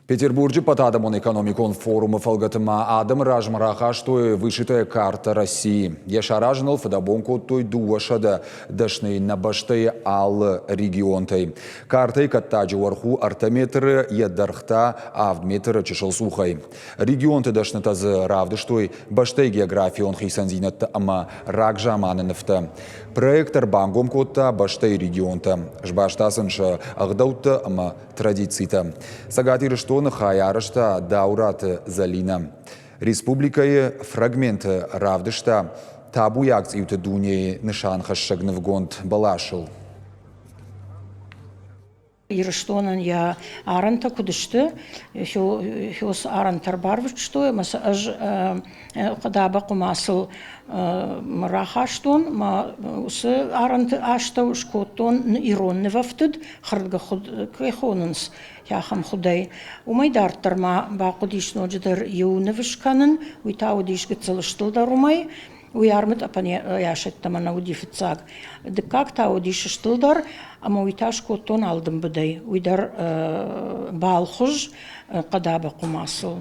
Петербурджы ӕппӕтадӕмон экономикон форумы фӕлгӕты ма адӕмы размӕ рахастой вышитая карта России. Йӕ саразыныл фыдӕбон кодтой 200 дӕсныйы нӕ бӕстӕйы алы регионтӕй. Картӕйы кӕттаджы уӕрх у ӕртӕ метры, йӕ дӕргъ та авд метры чысыл цухӕй. Регионты дӕснытӕ дзы равдыстой бӕстӕйы географион хицӕндзинӕдтӕ ӕмӕ рагзаманы нывтӕ. Проект ӕрбангом кодта бӕстӕйы регионтӕ, сбаста сын сӕ ӕгъдӕуттӕ ӕмӕ традицитӕ. Цӕгат Ирыстоны хай арӕзта Дауыраты Зӕлинӕ. Республикӕйы фрагменты равдыста табуйаг цъиуты дунейы нысанхӕссӕг нывгонд бӕласыл. Ирыстонӕн йӕ арӕнтӕ куыд сты, хёс арӕнтӕ ӕрбарвыстой ӕмӕ сӕ ӕз хъӕдабӕ хъуымацыл рахастон, мӕ уыцы арӕнты астӕу скодтон ирон нывӕфтыд, хӕрдгӕ хуыд кӕй хонынц, ахӕм хуыдӕй. Уымӕй дарддӕр ма бахъуыдис ноджыдӕр иу ныв скӕнын, уый та уыдис гыццыл стылдӕр уымӕй. Уый армытъӕпӕн йӕ нӕ уыди фыццаг. Дыккаг та уыдис стылдӕр, ӕмӕ уый та скодтон алдымбыдӕй. Уый дӕр балхуыз хъӕдабӕ хъуымацыл.